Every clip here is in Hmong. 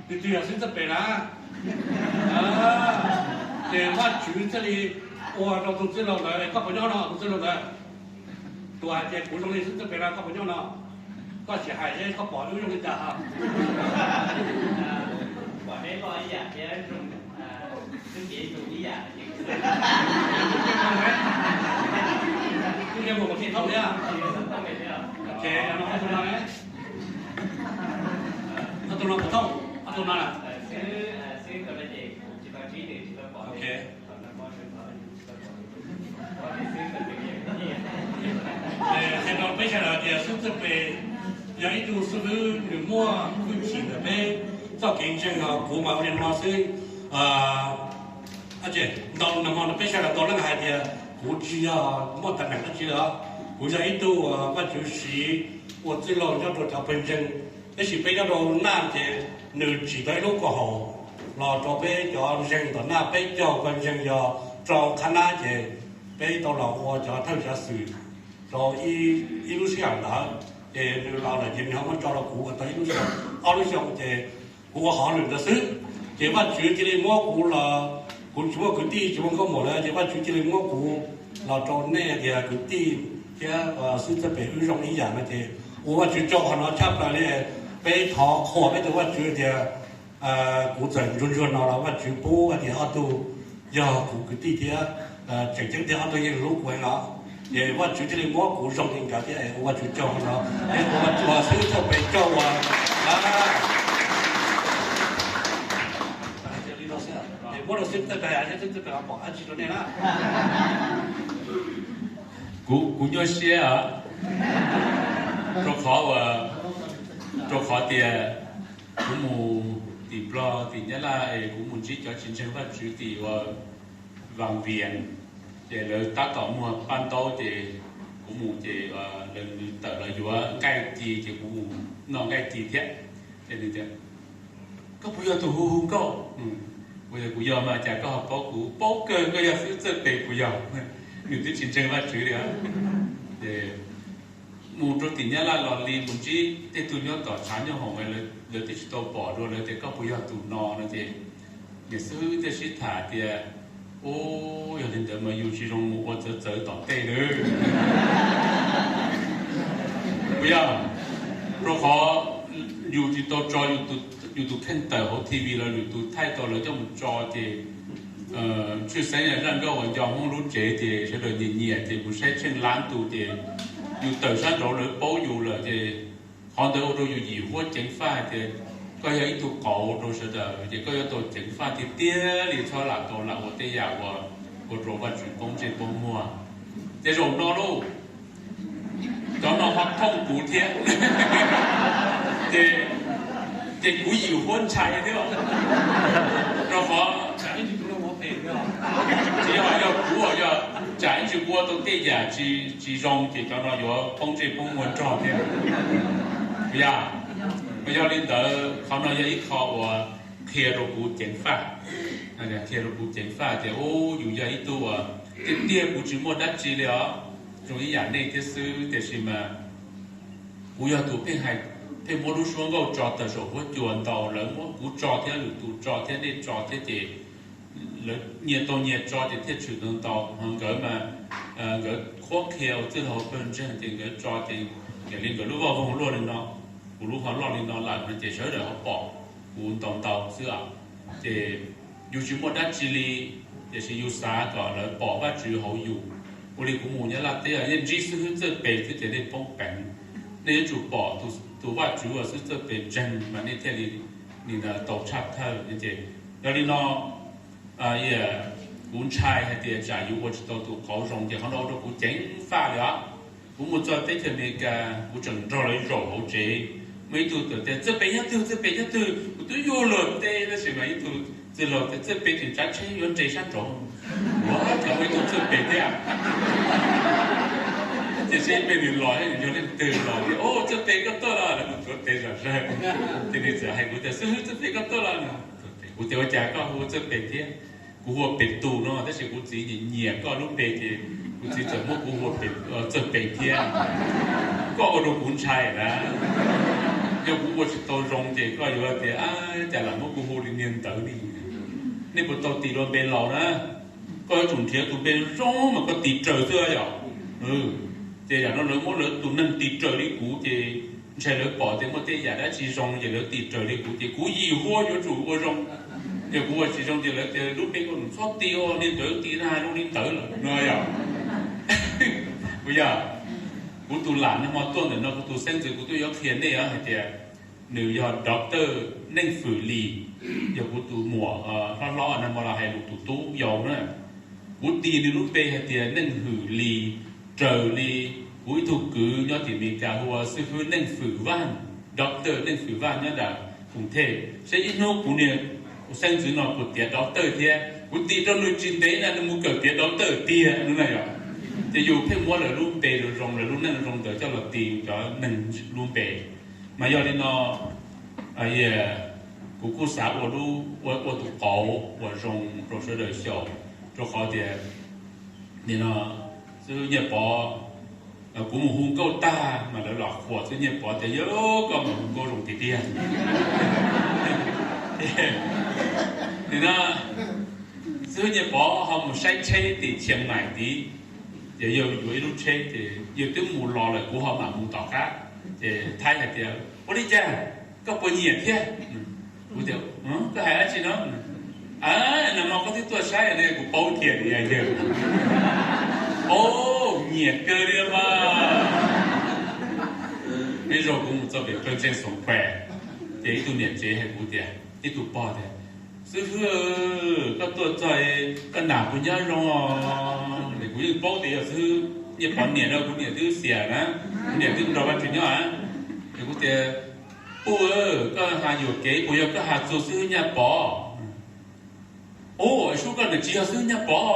Tus twg yog xib hwb Txawj Pes na? Ces Vajtswv thiaj li ua rau tus txwj laug ntawd, koj puas nyob no tus txwj laug ntawd? Tus hais tias kuv zoo li xib hwb Txawj Pes no, koj puas nyob no? Koj sim hais seb koj pom wb zoo li cas? Tus no puas thooj? Ob tug no na. Hais rau peb sawv daws tias xib hwb Txawj Pes yog ib tug xib hwb nws muaj hwj chim ntawm peb txoj kev ntseeg os. Kuv mas ua li no xwb, ntau no peb sawv daws tau leej hais tias kuv tsis yog muaj tas neem dab tsi os, kuv yog ib tug Vajtswv siv ua txwj laug nyob rau cov pawg ntseeg. Tab sis peb nyob rau Naj ces nws tsim tau ib lub koom haum los rau peb cov ntseeg tom Naj, peb caug pawg ntseeg yog rau qhab nab ces peb tau los ua cov thawj cav xwm rau ib lub sij hawm ntawd. Ces nws los lawm ces nws ho muab tso rau kuv ua tau ib lub xyoo, ob lub xyoo ces kuv ua hauj lwm ntawd xwb. Ces Vajtswv cia li muab kuv los, kuv tsis muaj kwv tij tsis muaj nkauj muam lawm ces Vajtswv cia li muab kuv los rau nej tias kwv tij thiab xib hwb Txawj Pes wb zoo ib yam no ces ua Vajtswv tsaug qhov no tshaj plaws li. Peb thov qhuas peb tus Vajtswv tias kuv txawm ntsuag ntsuag no los Vajtswv pub hais tias ob tug yog kuv kwv tij thiab tseem ceeb tiag ob tug yeej hlub kuv heev no. Ces Vajtswv thiaj li muab kuv zoo li nkawd thiab es ua Vajtswv tsaug no. Es ua Vajtswv xib hwb Txawj Pes tsaug uas muab rau xib hwb Txawj Pes, xib hwb Txawj Pes pom dab tsi rau nej na. Kuv, kuv nyuaj siab rau qhov, rau qhov tias kuv mus tim Nplog tim Nyab Laj es kuv mus ntsib cov tsis ntseeg Vajtswv tim uas Vaj Vias, ces lawv tab tom muag paj ntaub ces kuv mus ces lawv tawm los yuav nqaij ci ces kuv mus noj nqaij ci thiab. Ces nws tias, koj puas yog tus hu hu nkauj? Kuv tias kuv yog mas cas koj ho paub kuv? Paub kawg, koj yog xib hwb Txawj Pes puas yog? Nws twb tsis ntseeg Vajtswv li. Ces mus rau tim Nyab Laj los li mus ntsib tej tug nyob tom tshav nyob hoom, lawv twb tsis tau pom dua, lawv tias koj puas yog tus no no ces niam xib hwb thiaj sib tham tias, ub, yog li ntawd mas yus tsis zoo mus ua txawv txawv tom tej lawm. Puas yog? Rau qhov yus tsis tau tso yus tus kheej tawm hauv T V los yus tus thaij tau lawv coj mus tso ces tshwj xeeb zaj nkauj uas nco Hmoob lub tsev ces sawv daws nyiam nyiam ces mus saib tsheej lab ntu ces yus tawm sab nraud lawv paub yus lawm ces qhov ntawd ua rau yus yim huab ceev faj hais tias koj yog ib tug qauv rau sawv daws ces koj yuav tau ceev faj tiag tiag li, txhob lam tau lam ua tej yam uas ua rau Vajtswv poob ntsej poob muag. Ces zaum no lauj, cov no ho thooj kuv thiab, ces, ces kuv yim huab ntshai thiab, rau qhov tsis yog, yog kuv, yog tsam ib ntsis kuv ua tau tej yam tsis zoo ces cov no yuav poob ntsej poob muag nrog thiab. Yog, mas yog li ntawd qhov no yog ib qho uas qhia rau kuv ceev faj, qhia rau kuv ceev faj tias, ub, yus yog ib tug uas tiag tiag kuv tsis muaj dab tsi li os, zoo ib yam nej thiab xwb, tiam sis mas kuv yog tus pheej hais, pheej muab lub suab nkauj tso tawm saum huab cua ntau, lawv muab kuv tso thiab lwm tus tso thiab nej tso thiab ces lawv nyias tau nyias tso ces thiaj tshwm ntau ntau. Ho nkawd mas nkawd qhuab qhia ua txwj laug pawg ntseeg ces nkawd tso ces yam li nkawd lub vaj voog luaj li no, kuv lub ho loj li no lawm no ces sawv daws ho pom kuv ntau ntau xwb os. Ces yus tsis muaj dab tsi li, tiam sis yus xav kom lawv pom Vajtswv hauv yus. Ua li kuv mus Nyab Laj teb yeej ntsib xib hwb Txawj Pes xwb ces nej poob peev, nej yuav tsum pom tus Vajtswv uas xib hwb Txawj Pes ntseeg mas nej thiaj li nim no tau tshaj thawj no ces. Yog li no kuv ntshai hais tias tsam yus ua tsis tau tus qauv zoo ces qhov no ua rau kuv ceev faj li os. Kuv mus txog teb chaws Amelikas kuv tseem nrog lawv zaum hauv tsev, muaj ib tug tawm tias, Txawj Pes nyob twg? Txawj Pes nyob twg? Kuv twb yuav luag teb tab sis mas ib tug txwj laug tias, Txawj Pes tseem tsav tsheb yuav nres sab nraud. Ua cas muaj ib tug Txawj Pes thiab? Ces seb ib pliag nws los nws yog leej twg los tias, Au, Txawj Pes koj tuaj los? Lawv mus tuav tes zom zaws. Ces nws txawm hais kuv tias, Xib hwb Txawj Pes koj tuaj los? Kuv tias, Ua cas koj hu Txawj Pes thiab? Kuv hu ua Pes Tus no tab sis kuv txiv nyiam nyiam koj lub npe ces kuv txiv txawm muab kuv hu ua Txawj Pes thiab. Koj ua rau kuv ntshai lawm. Yog kuv ua tsis tau zoo ces koj yuav tias, cas lam muab kuv hu li niag ntawd li. Nej puas tau tis dua npe laus na? Koj yuav tsum nrhiav tus npe zoo mas koj tis raws xwb yom. Ces yam no lawv muab lawv tus neeg tis raws li kuv ces ntshai lawv pom tias muaj tej yam dab tsi zoo ces lawv tis raws li kuv ces kuv yim huab yuav tsum ua zoo. Yog kuv ua tsis zoo ces lawv tias lub npe koj txhob tis ua li ntawd, tis na zoo li ntawd lawm no yom. Kuv yog, kuv tus lam nag hmo tuaj ntawm no kuv tus xeeb ntxwv kuv twb yuav qhia nej hais tias nws yog Doctor Neej Fwm Lis, yog kuv tus muam hlob hlob nag hmo los hais lus tus tub yau na. Kuv tis nws lub npe hais tias Neej Fwm Lis, raws li kuv ib tug kwv nyob tim Amelikas hu ua xib fwb Neej Fwm Vaj, Doctor Neej Fwm Vaj nyob nram Koom Thej, saib ib hnub kuv niag xeeb ntxwv no puas tiav doctor thiab. Kuv tis rau nws tsis ntev na nws mus kawm tiav doctor tiag no na yom. Ces yus pheej muab lawv lub npe zoo zoo, lawv lub neej zoo ntawd coj los tis cov neeg lub npe. Mas yog li no, kuv kuj xav ua, ua tus qauv uas zoo rau sawv daws xyaum, rau qhov tias nim no xib hwb Nyiaj Pov, kuv mus hu nkauj tag mas lawv los qhuas xib hwb Nyiaj Pov tias, yog koj mas hu nkauj zoo tiag tiag. Nim no xib hwb Nyiaj Pov ho mus saib tsheb tim Chiang Mai tid, ces yawg yuav ib lub tsheb ces yawg twb mus los lawm kuv ho mam mus tom qab. Ces Thaib hais tias, ua li cas, koj puas nyiam thiab? Kuv tias, koj hais dab tsi no? Nag hmo koj twb tuaj saib ne, kuv paub tiag tias yog yawg. O, nyiam kawg li mas. Ib zaug kuv mus txog pem Pheej Tseej Xoom Phuam, ces ib tug niam tsev hais kuv tias, ib tug pog tias, xib hwb, koj tuaj txog koj nam puas nyob zoo os? Kuv yeej paub tias yog xib hwb Nyiaj Pov niam no, kuv niam twb xiam na, kuv niam twb nrog Vaj Tswv nyob a. Es kuv tias, Puj, koj has yuam kev puas yog koj has txog xib hwb Nyiaj Pov? Ub, sub koj nws tsis yog xib hwb Nyiaj Pov.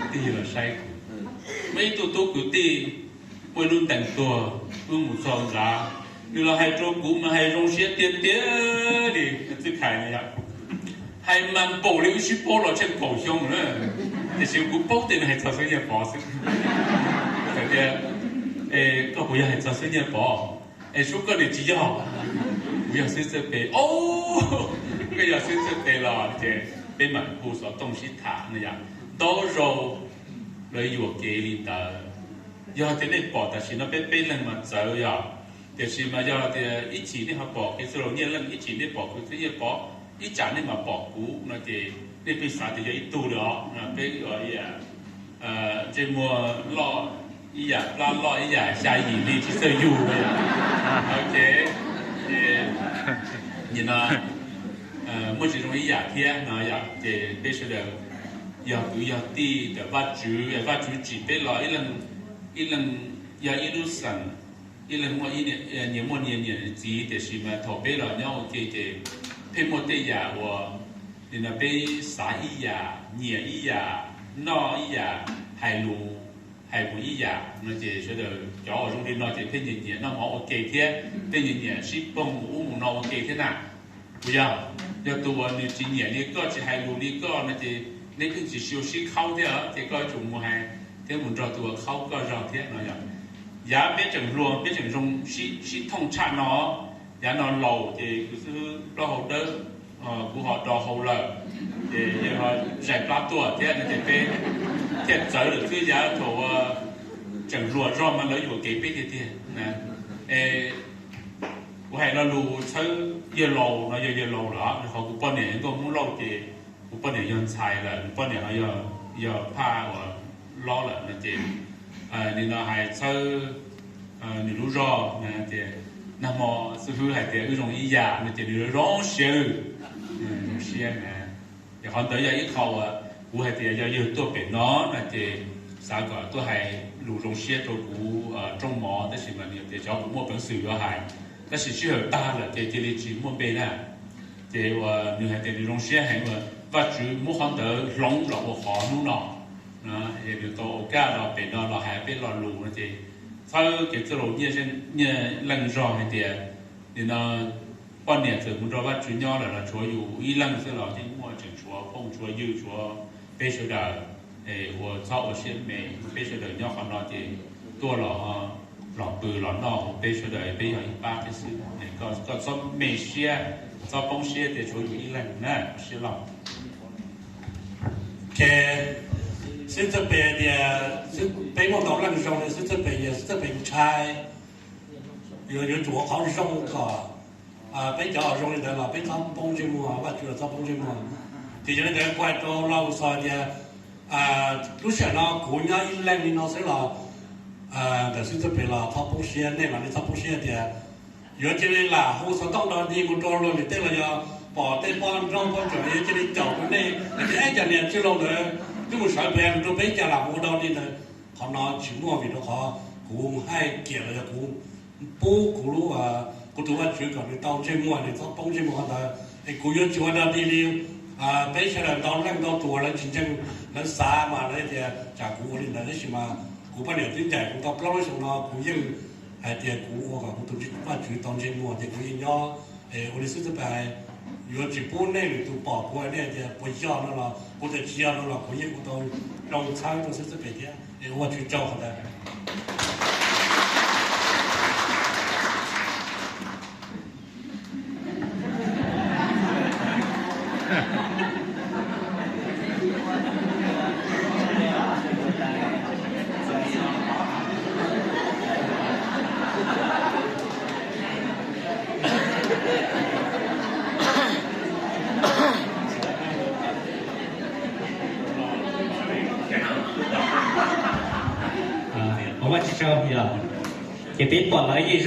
Tig los saib kuv, muaj ib tug tub kwv tij muaj ib lub ntees tuag, wb mus txog nrad, nws los hais rau kuv mas hais zoo siab tiag tiag li, txij khais no yom, hais mas npaum li wb sib paub los tsheej kaum xyoo na, tiam sis kuv paub tias nws hais txog xib hwb Nyiaj Pov xwb. Hais tias, koj puas yog hais txog xib hwb Nyiaj Pov? Es sub koj nws tsis yog, kuv yog xib hwb Txawj Pes. O, koj yog xib hwb Txawj Pes los ces peb mam hu xov tooj sib tham no yom. Ntau zaus lawv yuam kev li ntawd. Yog tias nej pom tam sim no peb peb leeg mas txawv yom, tiam sis mas yog tias ib chim nej ho pom kev txwj laus Nyiaj Leej, ib chim nej pom kev txwj Nyiaj Pov, ib tsam nej mam pom kuv no ces nej pheej xav tias yog ib tug li os. Peb ntsej muag loj ib yam, plab loj ib yam, xya yim li tsis txawj yug li. Ok, ces nim no muaj tsis zoo ib yam thiab no yom, ces peb sawv daws yog kwv yog tij ntawm Vaj Tswv, Vaj Tswv tsim peb los ib leeg yog ib lub xeem, ib leeg muaj nyias muaj nyias niam txiv, tiam sis mas thaum peb los nyob ua ke ces pheej muaj tej yam uas nim no peb xav ib yam, nyiam ib yam, noj ib yam, hais lus hais mus ib yam no ces sawv daws cov uas zoo li no ces pheej nyiam nyiam noj mov ua ke thiab, pheej nyiam nyiam sib poog mus ub mus no ua ke thiab na. Puas yog? Yog tus uas nws tsis nyiam li koj, tsis hais lus li koj no ces nej pheej tsis sib khaub thiab, ces koj yuav tsum mus hais thiab mus nrog tus uas khaub koj zog thiab no yom. Yav peb tseem hluas peb tseem zoo sib thooj tshaj no. Yav no laus ces kuv xwb plaub hau dawb, kuv ho do hau lawm, ces yawg ho zais plab tuaj thiab no ces peb thiaj txawv lawm xwb. Yav thaum tseem hluas zog mas lawv yuam kev peb tiag tiag. Es kuv hais lo lus txhawb yawg laus no yog yawg laus lawm, rau qhov kuv poj niam yog nkauj Hmoob Lauj ces kuv poj niam yog ntxhais lawm, kuv poj niam ho yog phaj uas lob lawm no ces nim no hais txhawb nws lub zog na ces nag hmo xib hwb hais tias wb zoo ib yam no ces nws zoo siab, zoo siab na. Ces qhov ntawd yog ib qho uas kuv hais tias yog yawg tuaj pem no no ces xav kom tuaj hais lus zoo siab rau kuv rooj mov, tab sis mas nws tias xyov kuv muaj peev xwm yuav hais, tab sis sij hawm tag lawm ces cia li tsis muaj npe na. Ces uas nws hais tias nws zoo siab heev uas Vaj Tswv muab qhov ntawd hloov los ua qhov hnub no, es nws tau ua kaj los pem no los hais peb lo lus no ces txhawb kev txwj laus Nyiaj Leej zog hais tias nim no poj niam txawm mus nrog Vaj Tswv nyob lawm los tshuav yus ib leeg xwb los yeej muaj, tseem tshuav phooj tshuav ywg tshuav peb sawv daws, es ua txhob ua siab me, peb sawv daws nyob qhov no ces tuaj los los pw los noj, peb sawv daws peb yog ib pab peb xwb. Koj txhob me siab, txhob poob siab tias tshuav yus ib leeg na, siab loj. Ces xib hwb Txawj Pes tias peb muaj ntau leej zoo li xib hwb Txawj Pes, yog xib hwb Txawj Pes ntshai, yuav yuav tsum ua qhov zoo kom peb cov zoo li ntawd los peb txhob poob ntsej muag, Vajtswv los txhob poob ntsej muag. Ces yog li ntawd kuv hais rau Lauj Xos tias lub sij hawm no kuv nyob ib leeg li no xwb los ntawm xib hwb Txawj Pes los txhob poob siab, nej los nej txhob poob siab tias yuav cia li lam hu xov tooj dog dig mus rau luag lwm tej los yog pom tej poj nrauj poj ntsuam yuav cia li caum rau nej, es cov niam tij laus ntawd twb mus sawv pes rau peb cas lam mus ua dog dig ntawd. Qhov no tsis muaj, vim rau qhov kuv hais kiag los yog kuv pub kuv lub, kuv tus Vajtswv kom nws tau ntsej muag, nws txhob poob ntsej muag qhov ntawd. Es kuv yuav tsis ua dog dig li peb sawv daws ntau leej ntau tus lawv tsis ntseeg, lawv xav mas lawv tias tsam kuv ua li ntawd, tab sis mas kuv poj niam twb ncaim kuv tau plaub lub xyoo no, kuv yeej hais tias kuv ua kom kuv tus Vajtswv tau ntsej muag ces kuv yeej nyob. Ua li xib hwb Txawj Pes hais, yuav tsis pub nej lwm tus pom kuv, nej tias puas yog no los kuv tias tsis yog no los kuv yeej ua tau zoo txhawb rau xib hwb Txawj Pes thiab. Es ua Vajtswv tsaug qhov ntawd. Ua Vajtswv tsaug yog, ces peb pom lawv yeej